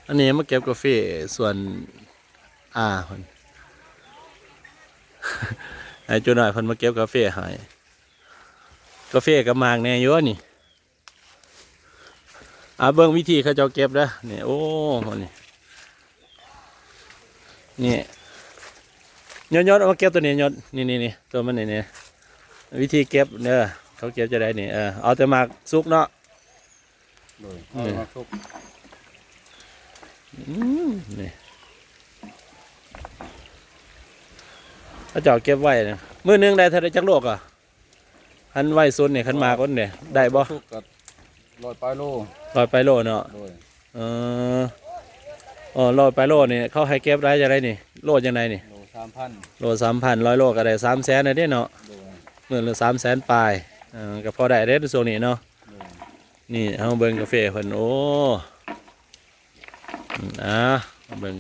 ອັນນີ້ມາເກັບກາເຟສວນອາເພິ່ນ ໃຫ້ຈຸນ້ອຍເພິ່ນມາເກັບກາເຟໃຫ້ ກາເຟກໍໝາກແດ່ຢູ່ນີ້. ອາ ເບິ່ງວິທີເຂົາເຈົ້າເກັບເດີ ນີ້ ໂອ້ ນີ້ ນີ້ ຍົດໆ ເອົາມາເກັບຕົວນີ້ ຍົດ ນີ້ໆໆ ຕົວມັນນີ້ ນີ້ ວິທີເກັບເດີ ເຂົາເກັບຈັ່ງໃດນີ້ ເອີ ເອົາແຕ່ໝາກສຸກເນາະ ໂດຍ ເອົາແຕ່ໝາກສຸກ ອືມ ນີ້ ເຂົາເຈົ້າເກັບໄວ້ນະ ມື້ໜຶ່ງໄດ້ເທົ່າໃດ ຈັກໂລກະ? ຄັນໄວສຸດນີ້ ຄັນໝາກຄົນນີ້ ໄດ້ບໍ່? ສຸກກໍຮ້ອຍປາຍໂລ ຮ້ອຍປາຍໂລເນາະ ໂດຍ ເອີ ເອີ ຮ້ອຍປາຍໂລນີ້ ເຂົາໃຫ້ເກັບໄດ້ຈັ່ງໃດນີ້ ໂລຈັ່ງໃດນີ້? ໂລສາມພັນ ໂລສາມພັນ ຮ້ອຍໂລກໍໄດ້ສາມແສນແລ້ວເດ້ເນາະ ໂດຍ ມື້ລະສາມແສນປາຍ ເອີ ກໍພໍໄດ້ເດ້ຊ່ວງນີ້ເນາະ ໂດຍ ນີ້ເຮົາເບິ່ງກາເຟເພິ່ນ ໂອ້ ອືມ ອ່າ ເບິ່ງ